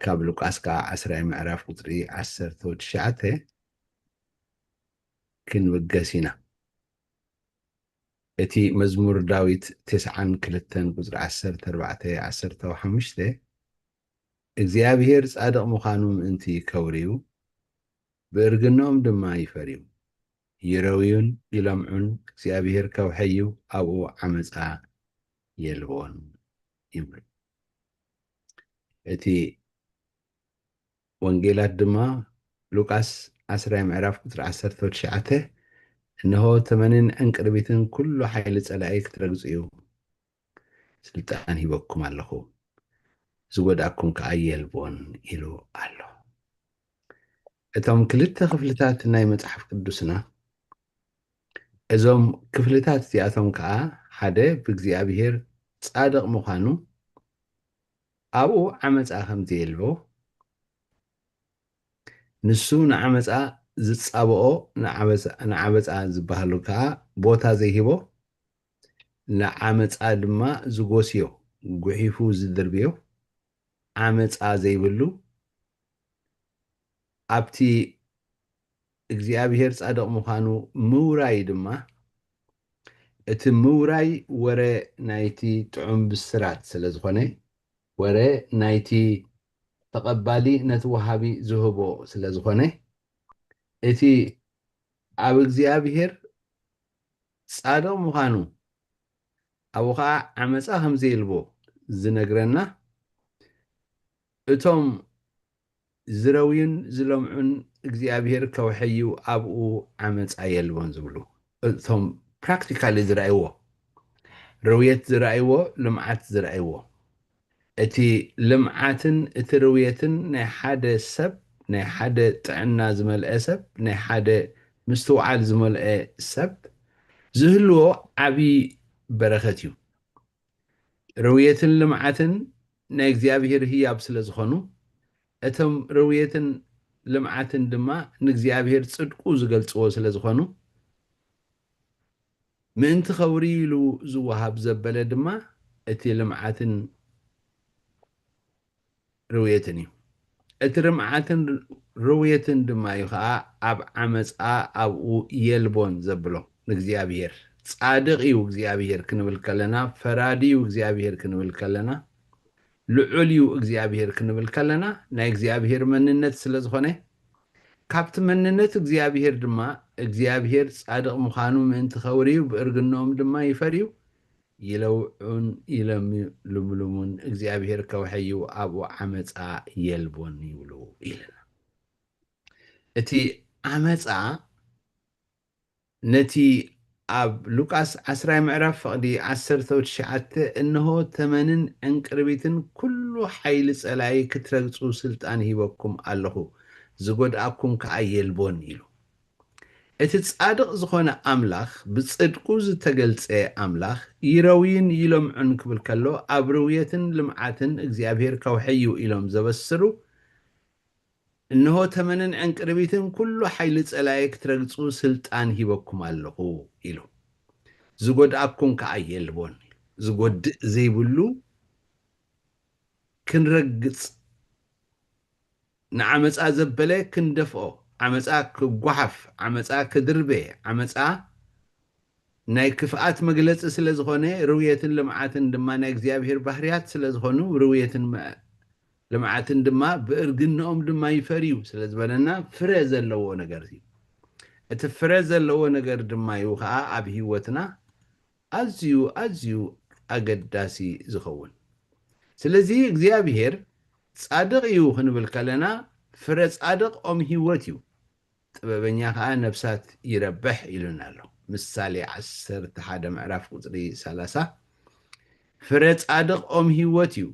ካብ ሉቃስ ከዓ ዓስራይ ምዕራፍ ቁፅሪ ዓሰርተ ትሽዓተ ክንብገስ ኢና። እቲ መዝሙር ዳዊት ተስዓን ክልተን ቁፅሪ ዓሰርተ ኣርባዕተ፣ ዓሰርተ ሓሙሽተ፣ እግዚኣብሔር ጻድቕ ምዃኑ ምእንቲ ከውርዩ፣ ብእርግንኦም ድማ ይፈርዩ፣ ይረውዩን ይለምዑን፣ እግዚኣብሔር ከውሐዩ ኣብኡ ዓመፃ የልቦን ይብል። እቲ ወንጌላት ድማ ሉቃስ ዓስራይ ምዕራፍ ቁፅሪ ዓሰርተ ትሽዓተ፣ እንሆ ተመንን ዕንቅርቢትን ኩሉ ሓይሊ ፀላኢ ክትረግፁ እዩ ስልጣን ሂበኩም ኣለኹ፣ ዝጎድኣኩም ከዓ የልቦን ኢሉ ኣሎ። እቶም ክልተ ክፍልታት ናይ መፅሓፍ ቅዱስና፣ እዞም ክፍልታት እዚኣቶም ከዓ ሓደ ብእግዚኣብሔር ጻድቕ ምዃኑ፣ ኣብኡ ዓመፃ ከም ዘየልቦ፣ ንሱ ንዓመፃ ዝጻብኦ፣ ንዓመፃ ዝበሃሉ ከዓ ቦታ ዘይሂቦ፣ ንዓመፃ ድማ ዝጎስዮ፣ ጉሒፉ ዝድርብዮ፣ ዓመፃ ዘይብሉ፣ ኣብቲ እግዚኣብሔር ጻድቕ ምዃኑ ምውራይ ድማ፣ እቲ ምውራይ ወረ ናይቲ ጥዑም ብስራት ስለ ዝኾነ፣ ወረ ናይቲ ተቐባሊ ነቲ ወሃቢ ዝህቦ ስለ ዝኾነ፣ እቲ ኣብ እግዚኣብሔር ጻድቕ ምዃኑ፣ ኣብኡ ኸዓ ዓመጻ ከም ዘየልቦ ዝነግረና፣ እቶም ዝረውዩን ዝለምዑን እግዚኣብሔር ከውሐዩ ኣብኡ ዓመጻ የልቦን ዝብሉ፣ እቶም ፕራክቲካሊ ዝረኣይዎ፣ ረውየት ዝረኣይዎ፣ ልምዓት ዝረኣይዎ፣ እቲ ልምዓትን እቲ ርውየትን ናይ ሓደ ሰብ፣ ናይ ሓደ ጥዕና ዝመልአ ሰብ፣ ናይ ሓደ ምስትውዓል ዝመልአ ሰብ ዝህልዎ ዓብዪ በረኸት እዩ። ርውየትን ልምዓትን ናይ እግዚኣብሔር ህያብ ስለ ዝኾኑ፣ እቶም ርውየትን ልምዓትን ድማ ንእግዚኣብሔር ጽድቁ ዝገልጽዎ ስለ ዝኾኑ፣ ምእንቲ ኸውሪ ኢሉ ዝወሃብ ዘበለ ድማ እቲ ልምዓትን ርውየትን እዩ። እቲ ልምዓትን ርውየትን ድማ እዩ ኸዓ ኣብ ዓመፃ ኣብኡ የልቦን ዘብሎ ንእግዚኣብሔር። ጻድቕ እዩ እግዚኣብሔር ክንብል ከለና፣ ፈራዲ እዩ እግዚኣብሔር ክንብል ከለና፣ ልዑል እዩ እግዚኣብሔር ክንብል ከለና፣ ናይ እግዚኣብሔር መንነት ስለ ዝኾነ፣ ካብቲ መንነት እግዚኣብሔር ድማ እግዚኣብሔር ጻድቕ ምዃኑ ምእንቲ ኸውርዩ፣ ብእርግንኦም ድማ ይፈርዩ፣ ይለውዑን ይለምልሙን፣ እግዚኣብሔር ከውሐዩ ኣብኡ ዓመፃ የልቦን ይብሉ ኢልና። እቲ ዓመፃ ነቲ ኣብ ሉቃስ ዓስራይ ምዕራፍ ፍቕዲ ዓሰርተ ትሽዓተ፣ እንሆ ተመንን ዕንቅርቢትን ኩሉ ሓይሊ ጸላኢ ክትረግጹ ስልጣን ሂበኩም ኣለኹ፣ ዝጎድኣኩም ከኣ የልቦን ኢሉ። እቲ ጻድቕ ዝኾነ ኣምላኽ፣ ብጽድቁ ዝተገልጸ ኣምላኽ፣ ይረውይን ይለምዑን ክብል ከሎ፣ ኣብ ርውየትን ልምዓትን እግዚኣብሔር ከውሐዩ ኢሎም ዘበስሩ፣ እንሆ ተመንን ዕንቅርቢትን ኩሉ ሓይሊ ጸላኢ ክትረግጹ ስልጣን ሂበኩም ኣለኹ ኢሉ። ዝጎድኣኩም ከኣ የልቦን። ዝጎድእ ዘይብሉ ክንረግጽ፣ ንዓመጻ ዘበለ ክንደፍኦ፣ ዓመጻ ክጓሓፍ፣ ዓመጻ ክድርበ፣ ዓመጻ ናይ ክፍኣት መግለጺ ስለ ዝኾነ፣ ርውየትን ልምዓትን ድማ ናይ እግዚኣብሔር ባህርያት ስለ ዝኾኑ፣ ርውየትን መ-፣ ልምዓትን ድማ ብእርግንኦም ድማ ይፈርዩ ስለ ዝበለና፣ ፍረ ዘለዎ ነገር እዩ። እቲ ፍረ ዘለዎ ነገር ድማ እዩ ኸዓ ኣብ ህይወትና ኣዝዩ፣ ኣዝዩ ኣገዳሲ ዝኸውን። ስለዚ እግዚኣብሔር ጻድቕ እዩ ክንብል ከለና፣ ፍረ ጻድቕ ኦም ህይወት እዩ። ጥበበኛ ኸዓ ነፍሳት ይረብሕ ኢሉና ኣሎ። ምሳሌ ዓሰርተ ሓደ ምዕራፍ ቁጽሪ ሰላሳ፣ ፍረ ጻድቕ ኦም ህይወት እዩ፣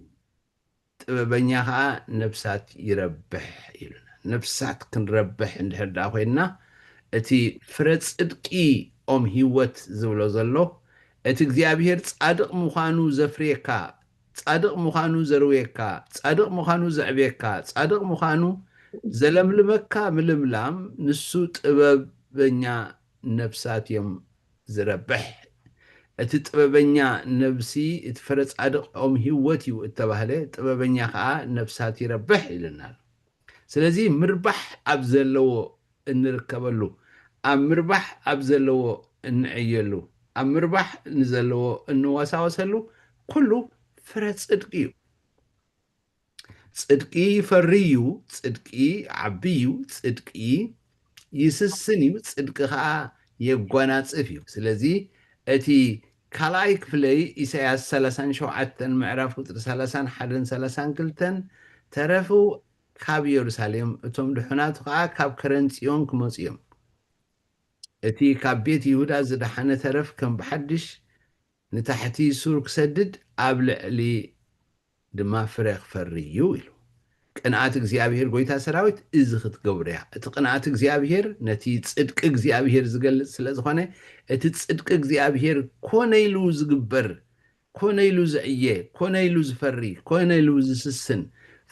ጥበበኛ ኸዓ ነፍሳት ይረብሕ ኢሉና። ነፍሳት ክንረብሕ እንድሕር ደኣ ኮይንና፣ እቲ ፍረ ጽድቂ ኦም ህይወት ዝብሎ ዘሎ፣ እቲ እግዚኣብሔር ጻድቕ ምዃኑ ዘፍርየካ፣ ጻድቕ ምዃኑ ዘርውየካ፣ ጻድቕ ምዃኑ ዘዕብየካ፣ ጻድቕ ምዃኑ ዘለምልመካ ምልምላም፣ ንሱ ጥበበኛ ነፍሳት እዮም ዝረብሕ። እቲ ጥበበኛ ነብሲ እቲ ፍረ ጻድቕ ኦም ህይወት እዩ እተባህለ፣ ጥበበኛ ኸኣ ነብሳት ይረብሕ ኢልና ኣሎ። ስለዚ ምርባሕ ኣብ ዘለዎ እንርከበሉ፣ ኣብ ምርባሕ ኣብ ዘለዎ እንዕየሉ፣ ኣብ ምርባሕ ንዘለዎ እንወሳወሰሉ ኩሉ ፍረ ጽድቂ እዩ። ጽድቂ ይፈሪ እዩ፣ ጽድቂ ይዓቢ እዩ፣ ጽድቂ ይስስን እዩ፣ ጽድቂ ኸኣ የጓናጽፍ እዩ። ስለዚ እቲ ካልኣይ ክፍለይ ኢሳያስ ሰላሳን ሸውዓተን ምዕራፍ ቁጽሪ ሰላሳን ሓደን ሰላሳን ክልተን ተረፉ ካብ የሩሳሌም እቶም ድሑናቱ ኸኣ ካብ ከረን ጽዮን ክመጹ እዮም። እቲ ካብ ቤት ይሁዳ ዝደሓነ ተረፍ ከም ብሓድሽ ንታሕቲ ሱር ክሰድድ ኣብ ልዕሊ ድማ ፍረ ክፈሪ እዩ ኢሉ። ቅንኣት እግዚኣብሔር ጎይታ ሰራዊት እዚ ክትገብሮ እያ። እቲ ቅንኣት እግዚኣብሔር ነቲ ጽድቂ እግዚኣብሔር ዝገልጽ ስለ ዝኾነ እቲ ጽድቂ እግዚኣብሔር ኮነ ኢሉ ዝግበር ኮነ ኢሉ ዝዕየ፣ ኮነ ኢሉ ዝፈሪ፣ ኮነ ኢሉ ዝስስን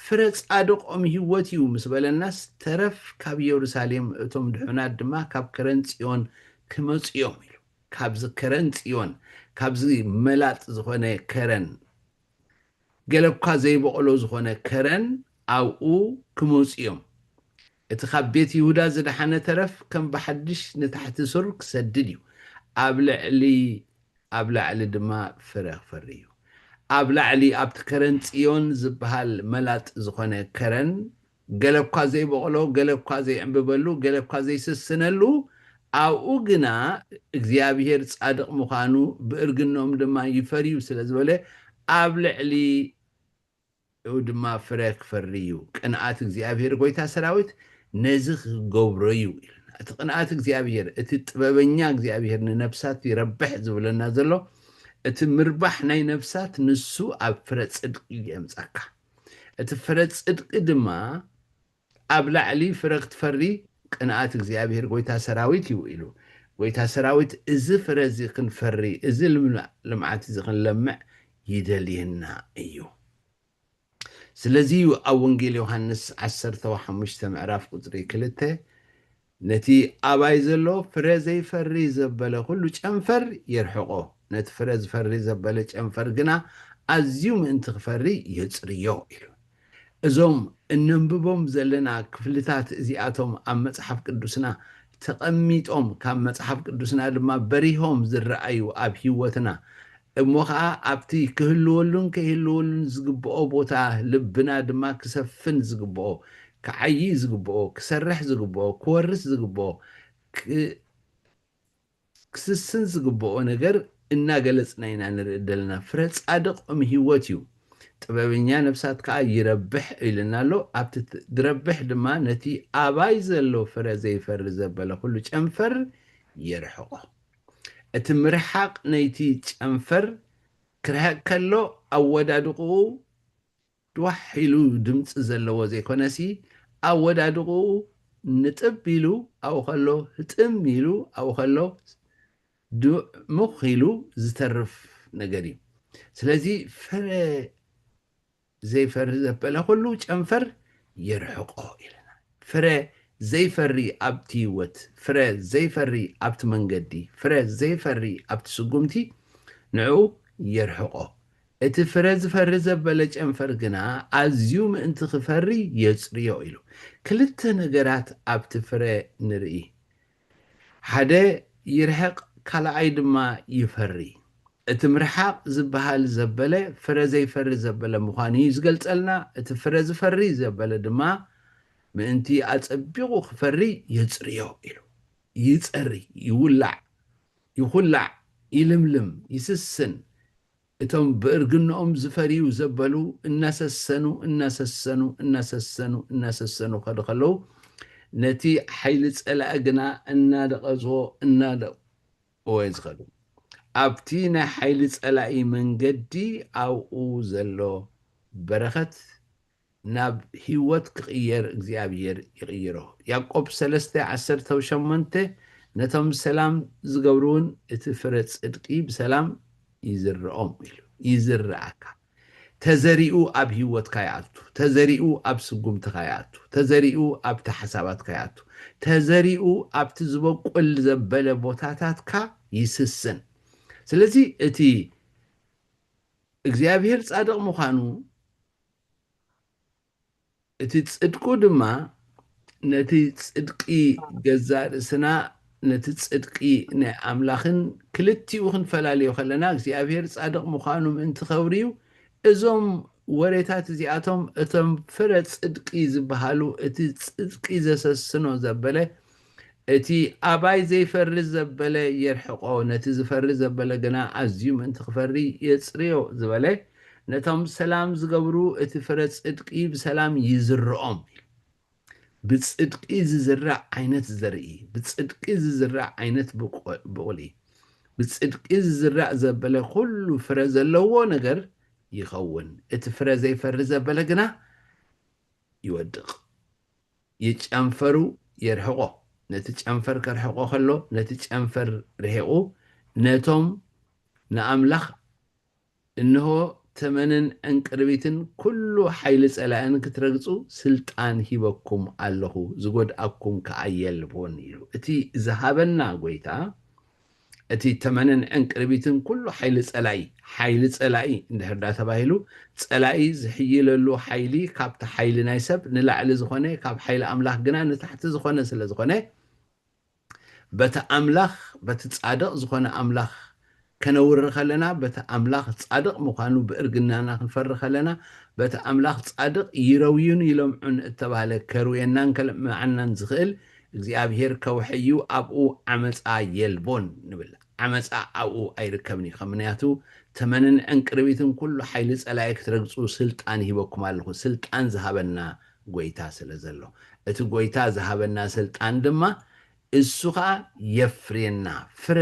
ፍረ ጻድቆም ህይወት እዩ ምስ በለናስ ተረፍ ካብ የሩሳሌም እቶም ድሑናት ድማ ካብ ከረን ጽዮን ክመጹ እዮም ኢሉ። ካብዚ ከረን ጽዮን ካብዚ መላጥ ዝኾነ ከረን ገለ እኳ ዘይበቕሎ ዝኾነ ከረን ኣብኡ ክመጹ እዮም። እቲ ካብ ቤት ይሁዳ ዝደሓነ ተረፍ ከም ብሓድሽ ንታሕቲ ሱር ክሰድድ እዩ። ኣብ ልዕሊ ኣብ ላዕሊ ድማ ፍረ ክፈሪ እዩ። ኣብ ላዕሊ ኣብቲ ከረን ጽዮን ዝበሃል መላጥ ዝኾነ ከረን ገለ እኳ ዘይበቕሎ፣ ገለ እኳ ዘይዕምብበሉ፣ ገለ እኳ ዘይስስነሉ ኣብኡ ግና እግዚኣብሔር ጻድቕ ምዃኑ ብእርግኖም ድማ ይፈርዩ ስለ ዝበለ ኣብ ልዕሊ ኡ ድማ ፍረ ክፈሪ እዩ። ቅንኣት እግዚኣብሔር ጎይታ ሰራዊት ነዚ ክገብሮ እዩ ኢልና። እቲ ቅንኣት እግዚኣብሔር፣ እቲ ጥበበኛ እግዚኣብሔር ንነብሳት ይረብሕ ዝብለና ዘሎ እቲ ምርባሕ ናይ ነብሳት ንሱ ኣብ ፍረ ጽድቂ የምጻካ። እቲ ፍረ ጽድቂ ድማ ኣብ ላዕሊ ፍረ ክትፈሪ ቅንኣት እግዚኣብሔር ጎይታ ሰራዊት እዩ ኢሉ። ጎይታ ሰራዊት እዚ ፍረ እዚ ክንፈሪ፣ እዚ ልምዓ- ልምዓት እዚ ክንለምዕ ይደልየና እዩ። ስለዚ እዩ ኣብ ወንጌል ዮሃንስ ዓሰርተ ሓሙሽተ ምዕራፍ ቁጽሪ ክልተ ነቲ ኣባይ ዘሎ ፍረ ዘይፈሪ ዘበለ ኩሉ ጨንፈር የርሕቆ፣ ነቲ ፍረ ዝፈሪ ዘበለ ጨንፈር ግና ኣዝዩ ምእንቲ ክፈሪ የጽርዮ ኢሉ። እዞም እነንብቦም ዘለና ክፍልታት እዚኣቶም ኣብ መጽሓፍ ቅዱስና ተቐሚጦም ካብ መጽሓፍ ቅዱስና ድማ በሪሆም ዝረኣዩ ኣብ ህይወትና እሞ ኸዓ ኣብቲ ክህልወሉን ከይህልወሉን ዝግብኦ ቦታ ልብና ድማ ክሰፍን ዝግብኦ ክዓዪ ዝግብኦ ክሰርሕ ዝግብኦ ክወርስ ዝግብኦ ክ- ክስስን ዝግብኦ ነገር እናገለጽና ኢና ንርኢ ዘለና። ፍረ ጻድቕ እም ህይወት እዩ፣ ጥበበኛ ነፍሳት ከኣ ይረብሕ ኢልና ኣሎ። ኣብቲ ት- ዝረብሕ ድማ ነቲ ኣባይ ዘሎ ፍረ ዘይፈሪ ዘበለ ኩሉ ጨንፈር የርሕቖ። እቲ ምርሓቕ ነይቲ ጨንፈር ክርሕቕ ከሎ ኣወዳድቕኡ ድዋሕ ኢሉ ድምፂ ዘለዎ ዘይኮነሲ ኣወዳድቕኡ ንጥብ ኢሉ ኣብኡ ከሎ ህጥም ኢሉ ኣብኡ ከሎ ድሙኽ ኢሉ ዝተርፍ ነገር እዩ። ስለዚ ፍረ ዘይፈሪ ዘበለ ኩሉ ጨንፈር የርሕቆ ኢለና። ፍረ ዘይፈሪ ኣብቲ ህይወት፣ ፍረ ዘይፈሪ ኣብቲ መንገዲ፣ ፍረ ዘይፈሪ ኣብቲ ስጉምቲ ንዕኡ የርሕቆ። እቲ ፍረ ዝፈሪ ዘበለ ጨንፈር ግና ኣዝዩ ምእንቲ ክፈሪ የጽርዮ ኢሉ። ክልተ ነገራት ኣብቲ ፍረ ንርኢ። ሓደ ይርሕቕ፣ ካልኣይ ድማ ይፈሪ። እቲ ምርሓቕ ዝበሃል ዘበለ ፍረ ዘይፈሪ ዘበለ ምዃኑ እዩ ዝገልጸልና። እቲ ፍረ ዝፈሪ ዘበለ ድማ ምእንቲ ኣጸቢቑ ክፈሪ የጽርዮ ኢሉ። ይጸሪ፣ ይውላዕ፣ ይኹላዕ፣ ይልምልም፣ ይስስን። እቶም ብእርግንኦም ዝፈርዩ ዘበሉ እናሰሰኑ እናሰሰኑ እናሰሰኑ እናሰሰኑ ከዱ ከለዉ ነቲ ሓይሊ ጸላኢ ግና እናደቐዝዎ እናደቕዎ ዝኸዱ። ኣብቲ ናይ ሓይሊ ጸላኢ መንገዲ ኣብኡ ዘሎ በረኸት ናብ ህይወት ክቕየር እግዚኣብሔር ይቕይሮ። ያዕቆብ ሰለስተ ዓሰርተ ሸሞንተ ነቶም ሰላም ዝገብሩ እውን እቲ ፍረ ጽድቂ ብሰላም ይዝርኦም ኢሉ። ይዝርኣካ። ተዘሪኡ ኣብ ህይወትካ ይኣቱ፣ ተዘሪኡ ኣብ ስጉምትኻ ይኣቱ፣ ተዘሪኡ ኣብቲ ሓሳባትካ ይኣቱ፣ ተዘሪኡ ኣብቲ ዝበቁል ዘበለ ቦታታትካ ይስስን። ስለዚ እቲ እግዚኣብሔር ጻድቕ ምዃኑ፣ እቲ ጽድቁ ድማ ነቲ ጽድቂ ገዛእ ርእስና፣ ነቲ ጽድቂ ናይ ኣምላኽን ክልቲኡ ክንፈላልዮ ከለና እግዚኣብሔር ጻድቕ ምዃኑ ምእንቲ ኸብርዩ፣ እዞም ወሬታት እዚኣቶም እቶም ፍረ ጽድቂ ዝበሃሉ፣ እቲ ጽድቂ ዘሰስኖ ዘበለ፣ እቲ ኣባይ ዘይፈሪ ዘበለ የርሕቆ፣ ነቲ ዝፈሪ ዘበለ ግና ኣዝዩ ምእንቲ ክፈሪ የጽርዮ ዝበለ፣ ነቶም ሰላም ዝገብሩ እቲ ፍረ ጽድቂ ብሰላም ይዝርኦም። ብጽድቂ ዝዝራእ ዓይነት ዘርኢ፣ ብጽድቂ ዝዝራእ ዓይነት ብቆ-፣ ብቑሊ፣ ብጽድቂ ዝዝራእ ዘበለ ኩሉ ፍረ ዘለዎ ነገር ይኸውን። እቲ ፍረ ዘይፈሪ ዘበለ ግና ይወድቕ። ይጨንፈሩ የርሕቆ። ነቲ ጨንፈር ከርሕቆ ከሎ፣ ነቲ ጨንፈር ርሒቑ፣ ነቶም ንኣምላኽ፣ "እንሆ ተመንን ዕንቅርቢትን ኩሉ ሓይሊ ጸላእን ክትረግጹ ስልጣን ሂበኩም ኣለኹ፣ ዝጎድኣኩም ከኣ የልቦን" ኢሉ። እቲ ዝሃበና ጎይታ፣ እቲ ተመንን ዕንቅርቢትን ኩሉ ሓይሊ ጸላኢ፣ ሓይሊ ጸላኢ እንድሕር ዳ ተባሂሉ፣ ጸላኢ ዝሕይለሉ ሓይሊ ካብቲ ሓይሊ ናይ ሰብ ንላዕሊ ዝኾነ፣ ካብ ሓይሊ ኣምላኽ ግና ንታሕቲ ዝኾነ ስለ ዝኾነ፣ በቲ ኣምላኽ፣ በቲ ጻድቕ ዝኾነ ኣምላኽ ከነውሪ ከለና፣ በቲ ኣምላኽ ጻድቕ ምዃኑ ብእርግናና ክንፈሪ ከለና፣ በቲ ኣምላኽ ጻድቕ ይረውዩን ይለምዑን እተባህለ ከርውየናን ከልምዓናን ዝኽእል እግዚኣብሔር ከውሒ እዩ፣ ኣብኡ ዓመጻ የልቦን ንብል። ዓመጻ ኣብኡ ኣይርከብን እዩ። ከም ምኽንያቱ ተመንን ዕንቅርቢትን ኩሉ ሓይሊ ጸላኢ ክትረግጹ ስልጣን ሂበኩም ኣለኹ። ስልጣን ዝሃበና ጎይታ ስለ ዘሎ፣ እቲ ጎይታ ዝሃበና ስልጣን ድማ እሱ ኸኣ የፍርየና፣ ፍረ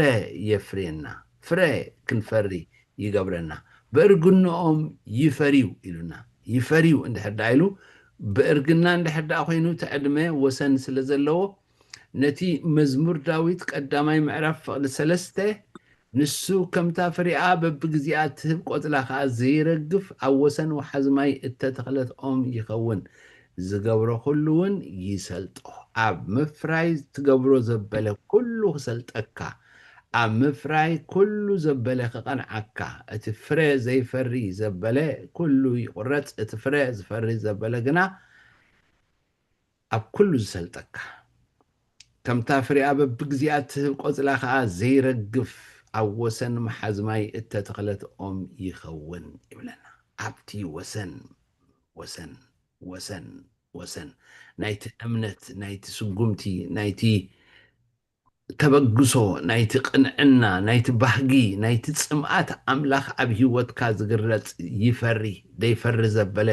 የፍርየና፣ ፍረ ክንፈሪ ይገብረና። "ብእርግንኦም ይፈርዩ" ኢሉና። ይፈርዩ እንድሕር ደኣ ኢሉ፣ ብእርግና እንድሕር ደኣ ኮይኑ፣ እቲ ዕድመ ወሰን ስለ ዘለዎ፣ ነቲ መዝሙር ዳዊት ቀዳማይ ምዕራፍ ፍቕዲ ሰለስተ፣ "ንሱ ከምታ ፍሪኣ በብግዜኣ እትህብ ቆጽላ ኸኣ ዘይረግፍ፣ ኣብ ወሰን ወሓዚ ማይ እተተኽለት ኦም ይኸውን። ዝገብሮ ኩሉ እውን ይሰልጦ። ኣብ ምፍራይ ትገብሮ ዘበለ ኩሉ ክሰልጠካ፣ ኣብ ምፍራይ ኩሉ ዘበለ ክቐንዓካ። እቲ ፍረ ዘይፈሪ ዘበለ ኩሉ ይቑረጽ፣ እቲ ፍረ ዝፈሪ ዘበለ ግና ኣብ ኩሉ ዝሰልጠካ። ከምታ ፍሪኣ በብግዜኣ እትህብ ቆጽላ ኸኣ ዘይረግፍ፣ ኣብ ወሰን መሓዝ ማይ እተተኽለት ኦም ይኸውን" ይብለና። ኣብቲ ወሰን፣ ወሰን፣ ወሰን፣ ወሰን ናይቲ እምነት፣ ናይቲ ስጉምቲ፣ ናይቲ ተበግሶ፣ ናይቲ ቅንዕና፣ ናይቲ ባህጊ፣ ናይቲ ጽምኣት ኣምላኽ ኣብ ህይወትካ ዝግረጽ ይፈሪ። ደይፈሪ ዘበለ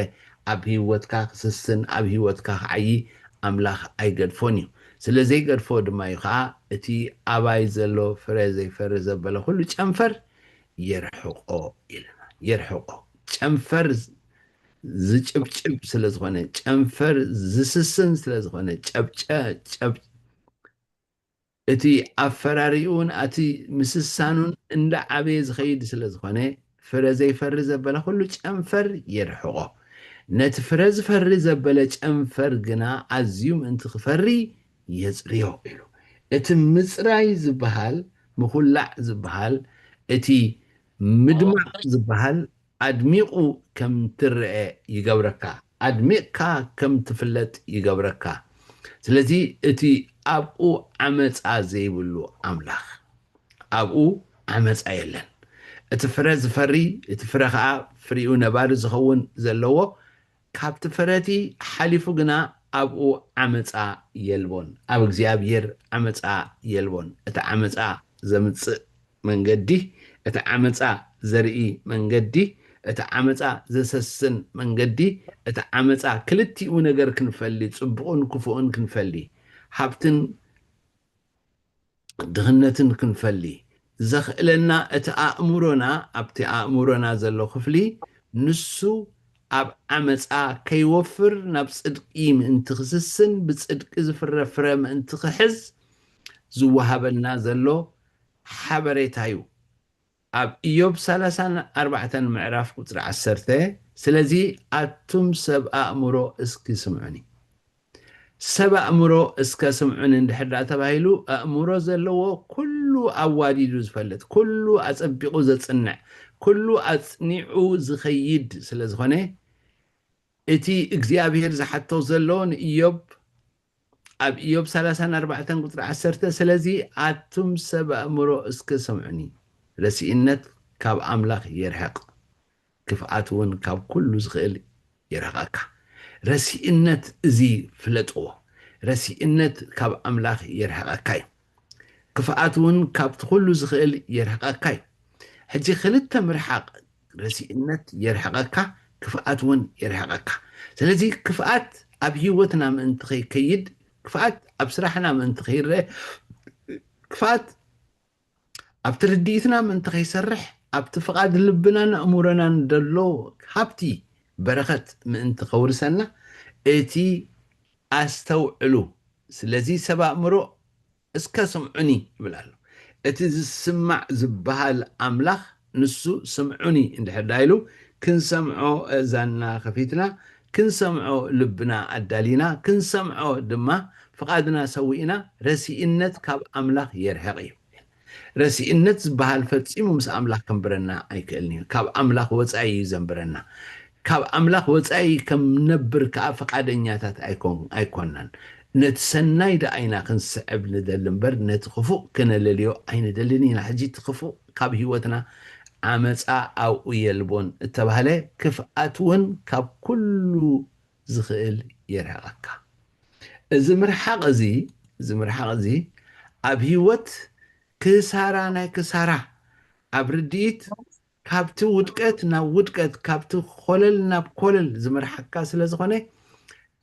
ኣብ ህይወትካ ክስስን ኣብ ህይወትካ ክዓዪ ኣምላኽ ኣይገድፎን እዩ። ስለ ዘይገድፎ ድማ እዩ ኸኣ እቲ ኣባይ ዘሎ ፍረ ዘይፈሪ ዘበለ ኩሉ ጨንፈር የርሕቆ ኢልና። የርሕቆ። ጨንፈር ዝጭብጭብ ስለ ዝኾነ፣ ጨንፈር ዝስስን ስለ ዝኾነ፣ ጨብጨ-፣ ጨብ-፣ እቲ ኣፈራሪኡን እቲ ምስሳኑን እንዳዓበየ ዝኸይድ ስለ ዝኾነ፣ ፍረ ዘይፈሪ ዘበለ ኩሉ ጨንፈር የርሕቖ። ነቲ ፍረ ዝፈሪ ዘበለ ጨንፈር ግና ኣዝዩ ምእንቲ ክፈሪ የጽርዮ ኢሉ። እቲ ምጽራይ ዝበሃል፣ ምኹላዕ ዝበሃል፣ እቲ ምድማቕ ዝበሃል ኣድሚቑ ከም ትረአ ይገብረካ፣ ኣድሚቕካ ከም ትፍለጥ ይገብረካ። ስለዚ እቲ ኣብኡ ዓመጻ ዘይብሉ ኣምላኽ፣ ኣብኡ ዓመጻ የለን። እቲ ፍረ ዝፈሪ፣ እቲ ፍረ ኸኣ ፍሪኡ ነባሪ ዝኸውን ዘለዎ፣ ካብቲ ፍረቲ ሓሊፉ ግና ኣብኡ ዓመጻ የልቦን። ኣብ እግዚኣብሔር ዓመጻ የልቦን። እቲ ዓመጻ ዘምጽእ መንገዲ፣ እቲ ዓመጻ ዘርኢ መንገዲ፣ እቲ ዓመጻ ዘሰስን መንገዲ፣ እቲ ዓመጻ ክልቲኡ ነገር ክንፈሊ፣ ጽቡቕን ክፉእን ክንፈሊ፣ ሃብትን ድኽነትን ክንፈሊ ዘኽእለና እቲ ኣእምሮና፣ ኣብቲ ኣእምሮና ዘሎ ክፍሊ፣ ንሱ ኣብ ዓመጻ ከይወፍር ናብ ጽድቂ ምእንቲ ክስስን ብጽድቂ ዝፍረ ፍረ ምእንቲ ክሕዝ ዝወሃበልና ዘሎ ሓበሬታ እዩ። ኣብ ኢዮብ ሰላሳን ኣርባዕተን ምዕራፍ ቁጽሪ ዓሰርተ፣ ስለዚ ኣቱም ሰብ ኣእምሮ እስኪ ስምዑኒ። ሰብ ኣእምሮ እስከ ስምዑኒ እንድሕር ደኣ ተባሂሉ፣ ኣእምሮ ዘለዎ ኩሉ ኣዋዲዱ ዝፈልጥ፣ ኩሉ ኣጸቢቑ ዘጽንዕ፣ ኩሉ ኣጽኒዑ ዝኸይድ ስለ ዝኾነ፣ እቲ እግዚኣብሔር ዝሓቶ ዘሎ ንእዮብ ኣብ እዮብ ሰላሳን ኣርባዕተን ቁጽሪ ዓሰርተ፣ ስለዚ ኣቱም ሰብ ኣእምሮ እስከ ስምዑኒ፣ ረሲእነት ካብ ኣምላኽ የርሕቕ፣ ክፍኣት እውን ካብ ኩሉ ዝኽእል የርሕቐካ። ረሲእነት እዚ ፍለጥዎ። ረሲእነት ካብ ኣምላኽ የርሕቐካ እዩ። ክፍኣት እውን ካብቲ ኩሉ ዝኽእል የርሕቐካ እዩ። ሕጂ ክልተ ምርሓቕ፣ ረሲእነት የርሕቐካ፣ ክፍኣት እውን የርሕቐካ። ስለዚ ክፍኣት ኣብ ህይወትና ምእንቲ ከይከይድ፣ ክፍኣት ኣብ ስራሕና ምእንቲ ከይረአ፣ ክፍኣት ኣብቲ ርድኢትና ምእንቲ ከይሰርሕ፣ ኣብቲ ፍቓድ ልብናን ኣእምሮናን ደሎ ሃብቲ በረኸት ምእንቲ ከውርሰና፣ እቲ ኣስተውዕሉ። ስለዚ ሰብ ኣእምሮ እስከ ስምዑኒ ይብል ኣሎ። እቲ ዝስማዕ ዝበሃል ኣምላኽ ንሱ ስምዑኒ እንድሕር ዳ ኢሉ፣ ክንሰምዖ እዛንና ከፊትና፣ ክንሰምዖ ልብና ኣዳሊና፣ ክንሰምዖ ድማ ፍቓድና ሰዊእና፣ ረሲእነት ካብ ኣምላኽ የርሕቕ እዩ። ረሲእነት ዝበሃል ፈጺሙ ምስ ኣምላኽ ከንብረና ኣይክእልን እዩ። ካብ ኣምላኽ ወጻኢ እዩ ዘንብረና። ካብ ኣምላኽ ወጻኢ ከም ነብር ከኣ ፍቓደኛታት ኣይኮን-፣ ኣይኮንናን። ነቲ ሰናይ ደኣ ኢና ክንስዕብ ንደሊ እምበር፣ ነቲ ክፉእ ክነለልዮ ኣይንደልን ኢና። ሕጂ እቲ ክፉእ ካብ ህይወትና ዓመጻ ኣብኡ የልቦን እተባህለ፣ ክፍኣት እውን ካብ ኩሉ ዝኽእል የርሕቐካ። እዚ ምርሓቕ እዚ፣ እዚ ምርሓቕ እዚ ኣብ ህይወት ክሳራ ናይ ክሳራ፣ ኣብ ርድኢት ካብቲ ውድቀት ናብ ውድቀት፣ ካብቲ ኮለል ናብ ኮለል ዝመርሓካ ስለ ዝኾነ፣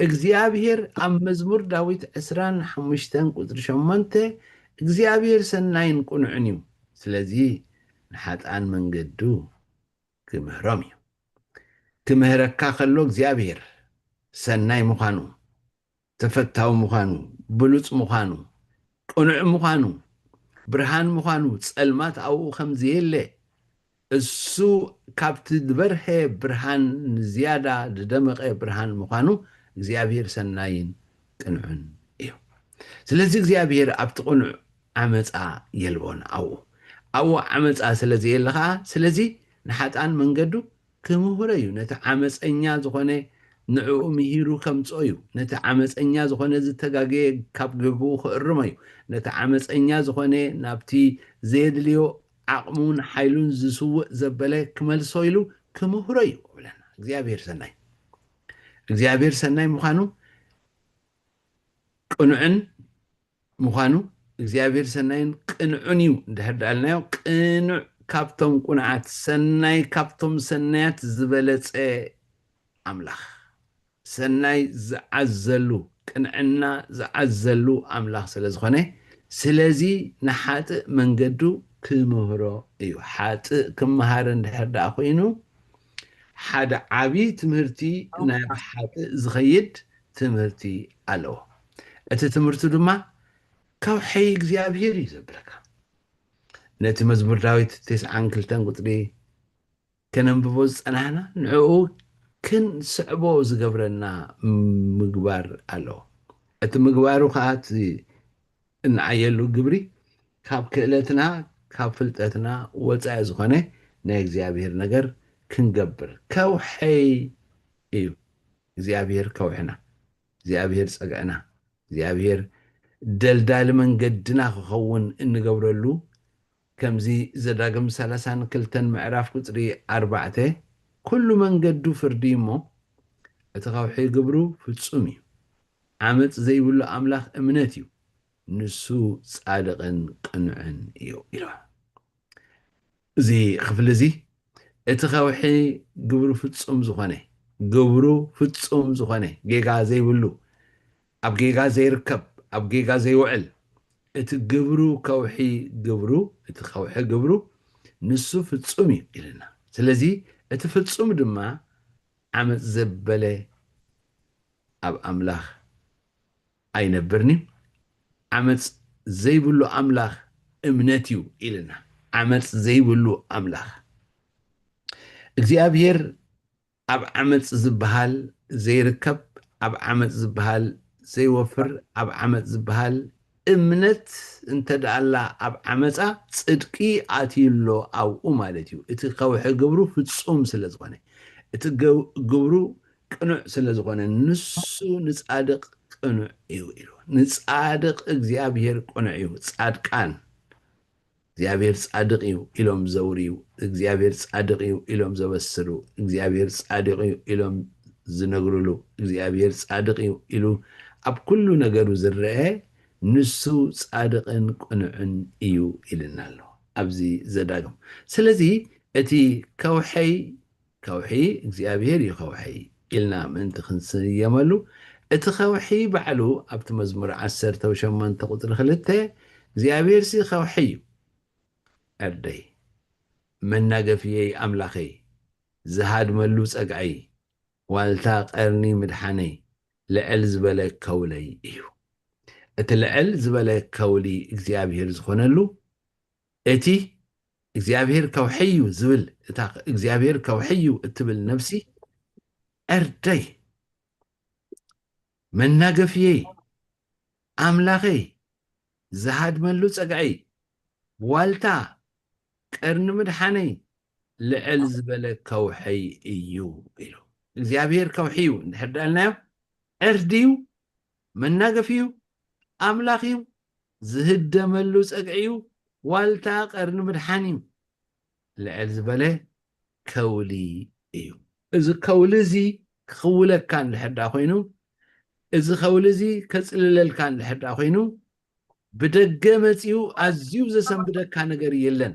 እግዚኣብሔር ኣብ መዝሙር ዳዊት ዕስራን ሓሙሽተን ቁጽሪ ሸሞንተ፣ እግዚኣብሔር ሰናይን ቅኑዕን እዩ፣ ስለዚ ንሓጥኣን መንገዱ ክምህሮም እዩ። ክምህረካ ከሎ እግዚኣብሔር ሰናይ ምዃኑ፣ ተፈታዊ ምዃኑ፣ ብሉጽ ምዃኑ፣ ቅኑዕ ምዃኑ፣ ብርሃን ምዃኑ፣ ጸልማት ኣብኡ ከም ዘየለ፣ እሱ ካብቲ ዝበርሀ ብርሃን ንዝያዳ ዝደመቐ ብርሃን ምዃኑ እግዚኣብሔር ሰናይን ቅኑዕን እዩ። ስለዚ እግዚኣብሔር ኣብቲ ቅኑዕ ዓመፃ የልቦን ኣብኡ። ኣብኡ ዓመፃ ስለ ዘየለ ኸዓ፣ ስለዚ ንሓጥኣን መንገዱ ክምህሮ እዩ። ነቲ ዓመፀኛ ዝኾነ ንዕኡ ምሂሩ ከምፅኦ እዩ። ነቲ ዓመፀኛ ዝኾነ ዝተጋገየ ካብ ገግኡ ክእርሞ እዩ። ነቲ ዓመፀኛ ዝኾነ ናብቲ ዘየድልዮ ዓቕሙን ሓይሉን ዝስውእ ዘበለ ክመልሶ ኢሉ ክምህሮ እዩ ይብለና። እግዚኣብሔር ሰናይ፣ እግዚኣብሔር ሰናይ ምዃኑ ቅኑዕን ምዃኑ፣ እግዚኣብሔር ሰናይን ቅንዑን እዩ እንድሕር ደኣልናዮ፣ ቅኑዕ ካብቶም ቅኑዓት፣ ሰናይ ካብቶም ሰናያት ዝበለጸ ኣምላኽ፣ ሰናይ ዝዓዘሉ፣ ቅንዕና ዝዓዘሉ ኣምላኽ ስለ ዝኾነ፣ ስለዚ ንሓጥእ መንገዱ ክምህሮ እዩ። ሓጥእ ክመሃር እንድሕር ደኣ ኮይኑ፣ ሓደ ዓብዪ ትምህርቲ ናብ ሓጥእ ዝኸይድ ትምህርቲ ኣለዎ። እቲ ትምህርቲ ድማ ከውሒ እግዚኣብሔር እዩ ዘብለካ። ነቲ መዝሙር ዳዊት ተስዓን ክልተን ቁጽሪ ከነንብቦ ዝጸናሕና፣ ንዕኡ ክንስዕቦ ዝገብረና ምግባር ኣለዎ። እቲ ምግባሩ ከኣ እቲ እንዓየሉ ግብሪ ካብ ክእለትና፣ ካብ ፍልጠትና ወጻኢ ዝኾነ ናይ እግዚኣብሔር ነገር ክንገብር። ከውሐይ እዩ እግዚኣብሔር ከውሕና፣ እግዚኣብሔር ጸግዕና፣ እግዚኣብሔር ደልዳሊ መንገድና ክኸውን እንገብረሉ፣ ከምዚ ዘዳግም ሰላሳን ክልተን ምዕራፍ ቁጽሪ ኣርባዕተ፣ "ኩሉ መንገዱ ፍርዲ እሞ፣ እቲ ከውሒ ግብሩ ፍጹም እዩ። ዓመጽ ዘይብሉ ኣምላኽ እምነት እዩ፣ ንሱ ጻድቕን ቅኑዕን እዩ" ኢሉ። እዚ ክፍሊ እዚ፣ እቲ ከውሒ ግብሩ ፍጹም ዝኾነ፣ ግብሩ ፍጹም ዝኾነ፣ ጌጋ ዘይብሉ፣ ኣብ ጌጋ ዘይርከብ፣ ኣብ ጌጋ ዘይውዕል፣ እቲ ግብሩ ከውሒ ግብሩ፣ እቲ ከውሒ ግብሩ ንሱ ፍጹም እዩ ኢልና። ስለዚ እቲ ፍጹም ድማ ዓመጽ ዘበለ ኣብ ኣምላኽ ኣይነብርን እዩ። ዓመጽ ዘይብሉ ኣምላኽ እምነት እዩ ኢልና። ዓመጽ ዘይብሉ ኣምላኽ። እግዚኣብሔር ኣብ ዓመጽ ዝበሃል ዘይርከብ፣ ኣብ ዓመጽ ዝበሃል ዘይወፍር ኣብ ዓመፅ ዝበሃል እምነት እንተ ደኣላ ኣብ ዓመፃ ፅድቂ ኣትዩ ኣሎ ኣብኡ ማለት እዩ። እቲ ከውሒ ግብሩ ፍፁም ስለ ዝኾነ፣ እቲ ግብሩ ቅኑዕ ስለ ዝኾነ፣ ንሱ ንፃድቕ ቅኑዕ እዩ ኢሉ። ንፃድቕ እግዚኣብሔር ቅኑዕ እዩ። ፃድቃን እግዚኣብሔር ፃድቕ እዩ ኢሎም ዘውርዩ፣ እግዚኣብሔር ፃድቕ እዩ ኢሎም ዘበስሩ፣ እግዚኣብሔር ፃድቕ እዩ ኢሎም ዝነግሩሉ፣ እግዚኣብሔር ፃድቕ እዩ ኢሉ ኣብ ኩሉ ነገሩ ዝረአ ንሱ ፃድቕን ቅኑዕን እዩ ኢልና ኣሎ ኣብዚ ዘዳግም። ስለዚ እቲ ከውሐይ ከውሒ እግዚኣብሔር እዩ ከውሐይ ኢልና ምእንቲ ክንስየመሉ፣ እቲ ከውሒ ባዕሉ ኣብቲ መዝሙር ዓሰርተ ሸሞንተ ቁፅሪ ክልተ እግዚኣብሔር ሲ ከውሒ እዩ፣ ዕርደይ፣ መናገፍየይ፣ ኣምላኸይ፣ ዝሃድመሉ ጸግዐይ፣ ዋልታ ቀርኒ ምድሓነይ፣ ልዕል ዝበለ ከውለይ እዩ። እቲ ልዕል ዝበለ ከውሊ እግዚኣብሔር ዝኾነሉ፣ እቲ እግዚኣብሔር ከውሐይ እዩ ዝብል፣ እታ እግዚኣብሔር ከውሐይ እዩ እትብል ነፍሲ፣ ዕርደይ፣ መናገፍየይ፣ ኣምላኸይ፣ ዝሃድመሉ ጸግዐይ፣ ዋልታ ቀርኒ ምድሓነይ፣ ልዕል ዝበለ ከውሐይ እዩ ኢሉ። እግዚኣብሔር ከውሒ እዩ እንድሕር ዳልናዮ፣ ዕርዲ እዩ፣ መናገፊ እዩ፣ ኣምላኽ እዩ፣ ዝህደመሉ ጸግዒ እዩ፣ ዋልታ ቀርኒ ምድሓን እዩ። ልዕል ዝበለ ከውሊ እዩ። እዚ ከውሊ እዚ ክኽውለካ እንድሕር ዳ ኮይኑ፣ እዚ ከውሊ እዚ ከጽልለልካ እንድሕር ዳ ኮይኑ፣ ብደገ መጺኡ ኣዝዩ ዘሰንብደካ ነገር የለን።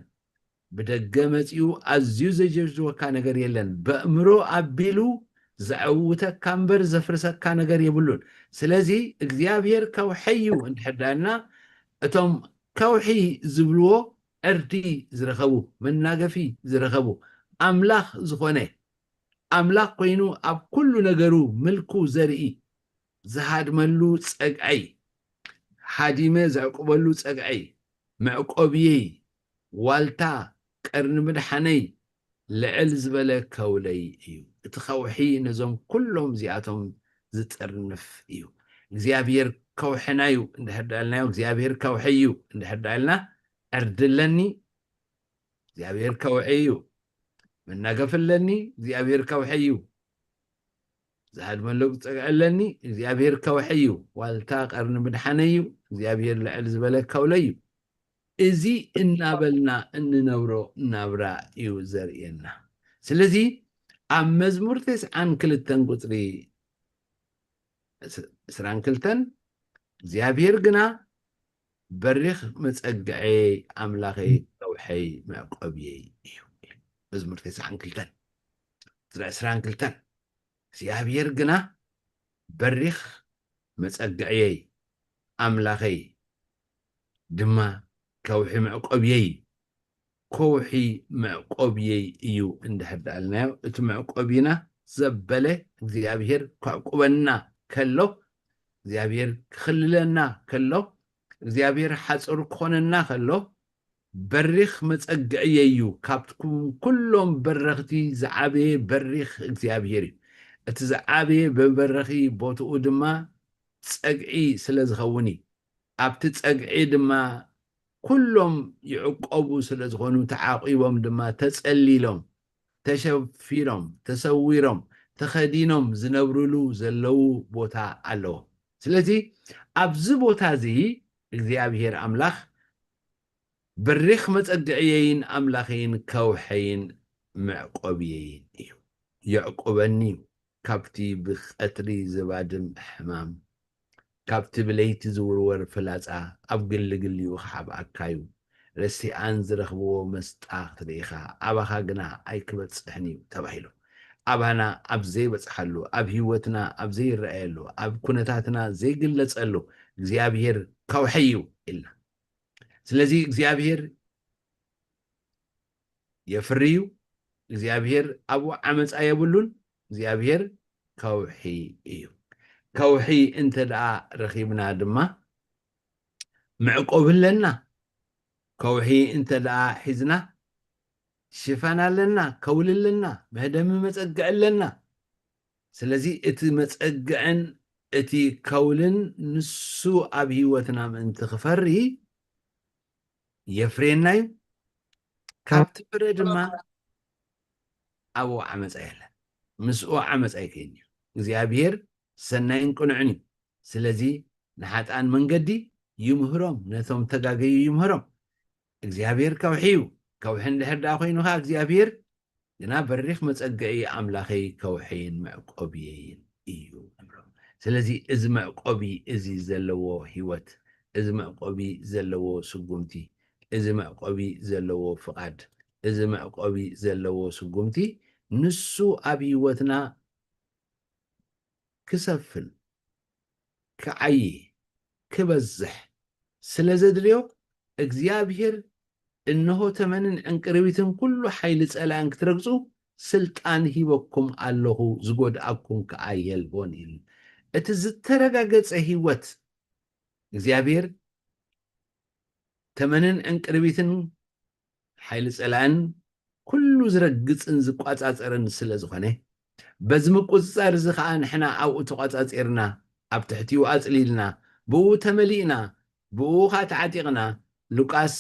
ብደገ መጺኡ ኣዝዩ ዘጀብጅወካ ነገር የለን። በእምሮ ኣቢሉ ዘዐውተካ እምበር ዘፍርሰካ ነገር የብሉን። ስለዚ እግዚኣብሔር ከውሐይ እዩ እንድሕር ዳልና፣ እቶም ከውሒ ዝብልዎ ዕርዲ ዝረኸቡ፣ መናገፊ ዝረኸቡ፣ ኣምላኽ ዝኾነ፣ ኣምላኽ ኮይኑ ኣብ ኩሉ ነገሩ ምልኩ ዘርኢ፣ ዝሃድመሉ ጸግዐይ፣ ሃዲመ ዘዕቁበሉ ጸግዐይ፣ መዕቆብየይ፣ ዋልታ ቀርኒ ምድሓነይ፣ ልዕል ዝበለ ከውለይ እዩ። እቲ ከውሒ ነዞም ኩሎም እዚኣቶም ዝጥርንፍ እዩ። እግዚኣብሔር ከውሕና እዩ እንድሕር ዳልናዮ፣ እግዚኣብሔር ከውሒ እዩ እንድሕር ዳልና፣ ዕርዲ ኣለኒ፣ እግዚኣብሔር ከውሒ እዩ። መናገፊ ኣለኒ፣ እግዚኣብሔር ከውሒ እዩ። ዝሃድመሉ ጸግዒ ኣለኒ፣ እግዚኣብሔር ከውሒ እዩ። ዋልታ ቀርኒ ምድሓነይ እዩ፣ እግዚኣብሔር ልዕል ዝበለ ከውለይ እዩ። እዚ እናበልና እንነብሮ ናብራ እዩ ዘርእየና። ስለዚ ኣብ መዝሙር ተስዓን ክልተን ቁጽሪ ዕስራን ክልተን፣ እግዚኣብሔር ግና በሪኽ መጸግዐይ፣ ኣምላኸይ፣ ከውሐይ፣ መዕቆብየይ እዩ። መዝሙር ተስዓን ክልተን፣ ዕስራን ክልተን፣ እግዚኣብሔር ግና በሪኽ መጸግዕየይ፣ ኣምላኸይ ድማ ከውሒ መዕቆብየይ፣ ከውሒ መዕቆብየይ እዩ እንድሕር ደኣልናዮ፣ እቲ መዕቆቢና ዘበለ እግዚኣብሔር ከዕቁበና ከሎ፣ እግዚኣብሔር ክኽልለና ከሎ፣ እግዚኣብሔር ሓጹር ክኾነና ከሎ፣ በሪኽ መጸግዕየይ እዩ፣ ካብትኩም ኩሎም በረኽቲ ዝዓበየ በሪኽ እግዚኣብሔር እዩ። እቲ ዝዓበየ መበረኺ ቦትኡ ድማ ጸግዒ ስለ ዝኸውን እዩ። ኣብቲ ጸግዒ ድማ ኩሎም ይዕቆቡ ስለ ዝኾኑ፣ ተዓቂቦም ድማ ተጸሊሎም፣ ተሸፊኖም፣ ተሰዊሮም፣ ተኸዲኖም ዝነብርሉ ዘለዉ ቦታ ኣለዎ። ስለዚ ኣብዚ ቦታ እዚ እግዚኣብሔር ኣምላኽ በሪኽ መጸግዕየይን ኣምላኸይን ከውሐይን መዕቆብየይን እዩ። የዕቁበኒ እዩ ካብቲ ብቐትሪ ዝባድም ሕማም፣ ካብቲ ብለይቲ ዝውርወር ፍላጻ ኣብ ግልግሊኡ ክሓብኣካ እዩ። ረሲኣን ዝረኽብዎ መስጣ ክትርኢ ኢኻ፣ ኣባኻ ግና ኣይክበጽሕን እዩ ተባሂሉ። ኣባና ኣብ ዘይበጽሓሉ፣ ኣብ ህይወትና ኣብ ዘይረኣየሉ፣ ኣብ ኩነታትና ዘይግለጸሉ እግዚኣብሔር ከውሐይ እዩ ኢልና። ስለዚ እግዚኣብሔር የፍሪ እዩ። እግዚኣብሔር ኣብኡ ዓመፃ የብሉን። እግዚኣብሔር ከውሒ እዩ። ከውሒ እንተ ደኣ ረኺብና ድማ መዕቆቢ ኣለና። ከውሒ እንተ ደኣ ሒዝና ሽፋን ኣለና፣ ከውሊ ኣለና፣ መህደሚ መጸግዒ ኣለና። ስለዚ እቲ መጸግዕን እቲ ከውልን ንሱ ኣብ ህይወትና ምእንቲ ክፈሪ የፍርየና እዩ። ካብቲ ፍረ ድማ ኣብኡ ዓመፃ የለን። ምስኡ ዓመፃ ኣይከይን እዩ። እግዚኣብሔር ሰናይን ቅኑዕን እዩ። ስለዚ ንሓጥኣን መንገዲ ይምህሮም፣ ነቶም ተጋገዩ ይምህሮም። እግዚኣብሔር ከውሒ እዩ። ከውሒ እንድሕር ደኣ ኮይኑ ኸዓ እግዚኣብሔር ግና በሪኽ መጸግዒ ኣምላኸይ ከውሕይን መዕቆብየይን እዩ እብሎ። ስለዚ እዚ መዕቆቢ እዚ ዘለዎ ህይወት፣ እዚ መዕቆቢ ዘለዎ ስጉምቲ፣ እዚ መዕቆቢ ዘለዎ ፍቓድ፣ እዚ መዕቆቢ ዘለዎ ስጉምቲ ንሱ ኣብ ህይወትና ክሰፍን ክዓዪ ክበዝሕ ስለ ዘድልዮ እግዚኣብሔር እንሆ ተመንን ዕንቅርቢትን ኩሉ ሓይሊ ጸላእን ክትረግጹ ስልጣን ሂበኩም ኣለኹ፣ ዝጎድኣኩም ከኣ የልቦን ኢሉ። እቲ ዝተረጋገጸ ህይወት እግዚኣብሔር ተመንን ዕንቅርቢትን ሓይሊ ጸላእን ኩሉ ዝረግጽን ዝቋጻጸርን ስለ ዝኾነ በዚ ምቁጽጻር እዚ ኸኣ ንሕና ኣብኡ ተቋጻጺርና ኣብ ትሕቲኡ ኣጽሊልና ብኡ ተመሊእና ብኡ ኸኣ ተዓጢቕና። ሉቃስ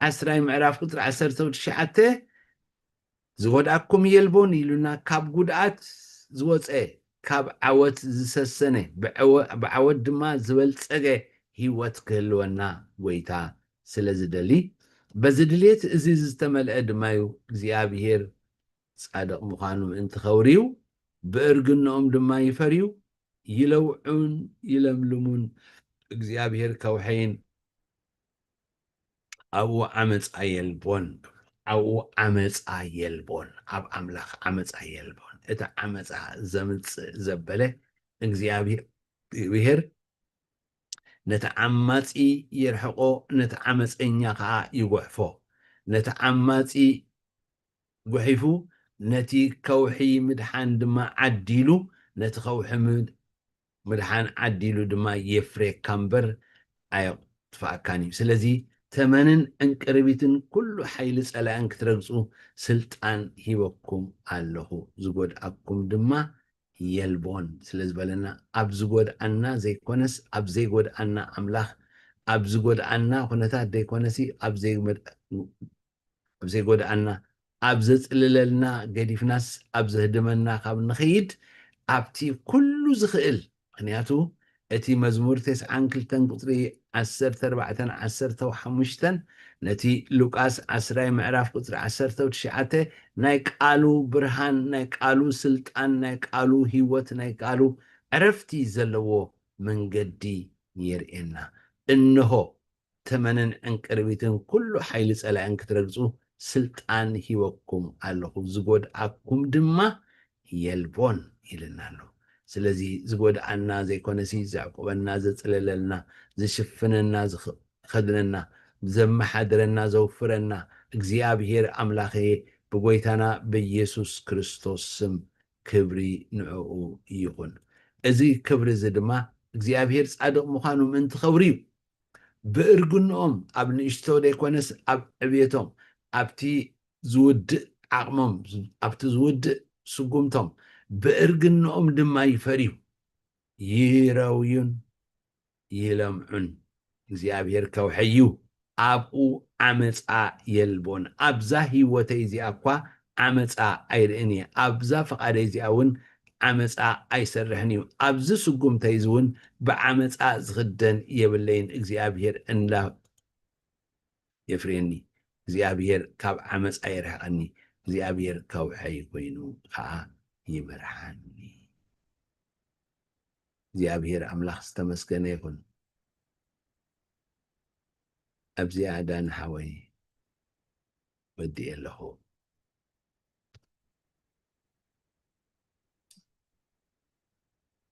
ዓስራይ ምዕራፍ ቁጽሪ ዓሰርተ ትሽዓተ ዝጎድኣኩም የልቦን ኢሉና። ካብ ጉድኣት ዝወፀ ካብ ዓወት ዝሰሰነ ብዓወት ድማ ዝበልፀገ ህይወት ክህልወና ጎይታ ስለ ዝደሊ በዚ ድልየት እዚ ዝተመልአ ድማ እዩ እግዚኣብሔር ጻድቕ ምዃኑ ምእንቲ ኸውርዩ ብእርግንኦም ድማ ይፈርዩ ይለውዑን ይለምልሙን እግዚኣብሔር ከውሐይን ኣብኡ ዓመፃ የልቦን። ኣብኡ ዓመፃ የልቦን። ኣብ ኣምላኽ ዓመፃ የልቦን። እቲ ዓመፃ ዘምፅእ ዘበለ እግዚኣብሔር ነቲ ዓማፂ የርሕቆ፣ ነቲ ዓመፀኛ ከዓ ይጎሕፎ። ነቲ ዓማፂ ጉሒፉ ነቲ ከውሒ ምድሓን ድማ ዓዲሉ ነቲ ከውሒ ምድሓን ዓዲሉ ድማ የፍሬካ እምበር ኣየጥፍኣካን እዩ። ስለዚ ተመንን ዕንቅርቢትን ኩሉ ሓይሊ ጸላእን ክትረግጹ ስልጣን ሂበኩም ኣለኹ፣ ዝጎድኣኩም ድማ የልቦን ስለ ዝበለና ኣብ ዝጎድኣና ዘይኮነስ ኣብ ዘይጎድኣና ኣምላኽ ኣብ ዝጎድኣና ኩነታት ዘይኮነሲ ኣብ ዘይመድ- ኣብ ዘይጎድኣና ኣብ ዘጽልለልና ገዲፍናስ ኣብ ዘህድመና ካብ ንኸይድ ኣብቲ ኩሉ ዝኽእል ምክንያቱ እቲ መዝሙር ተስዓን ክልተን ቁፅሪ ዓሰርተ ኣርባዕተን ዓሰርተ ሓሙሽተን ነቲ ሉቃስ ዓስራይ ምዕራፍ ቁፅሪ ዓሰርተ ትሽዓተ ናይ ቃሉ ብርሃን ናይ ቃሉ ስልጣን ናይ ቃሉ ህይወት ናይ ቃሉ ዕረፍቲ ዘለዎ መንገዲ የርእየና። እንሆ ተመንን ዕንቅርቢትን ኩሉ ሓይሊ ጸላእን ክትረግጹ ስልጣን ሂበኩም ኣለኹ፣ ዝጎድኣኩም ድማ የልቦን ኢልና ኣሎ። ስለዚ ዝጎድኣና ዘይኮነሲ ዘዕቁበና፣ ዘጽለለልና፣ ዝሽፍነና፣ ዝኸድነና፣ ዘመሓድረና፣ ዘውፍረና እግዚኣብሔር ኣምላኸየ ብጎይታና ብኢየሱስ ክርስቶስ ስም ክብሪ ንዕኡ ይኹን። እዚ ክብሪ እዚ ድማ እግዚኣብሔር ጻድቕ ምዃኑ ምእንቲ ኸብሪ እዩ። ብእርግንኦም ኣብ ንእሽቶ ዘይኮነስ ኣብ ዕብየቶም ኣብቲ ዝውድእ ዓቕሞም ኣብቲ ዝውድእ ስጉምቶም ብእርግንኦም ድማ ይፈርዩ ይረውዩን ይለምዑን እግዚኣብሔር ከውሐዩ ኣብኡ ዓመፃ የልቦን ኣብዛ ህይወተይ እዚኣ እኳ ዓመፃ ኣይርእን እየ ኣብዛ ፍቓደይ እዚኣ እውን ዓመፃ ኣይሰርሕን እዩ ኣብዚ ስጉምተይ እዚ እውን ብዓመፃ ዝኽደን የብለይን እግዚኣብሔር እንዳ የፍርየኒ እግዚኣብሔር ካብ ዓመፃ የርሕቐኒ እግዚኣብሔር ከውሐይ ኮይኑ ከዓ ይመርሓኒ እግዚኣብሔር ኣምላኽ ዝተመስገነ ይኹን ኣብዚኣ ዳኒ ሓወይ ወዲኤ ኣለኹ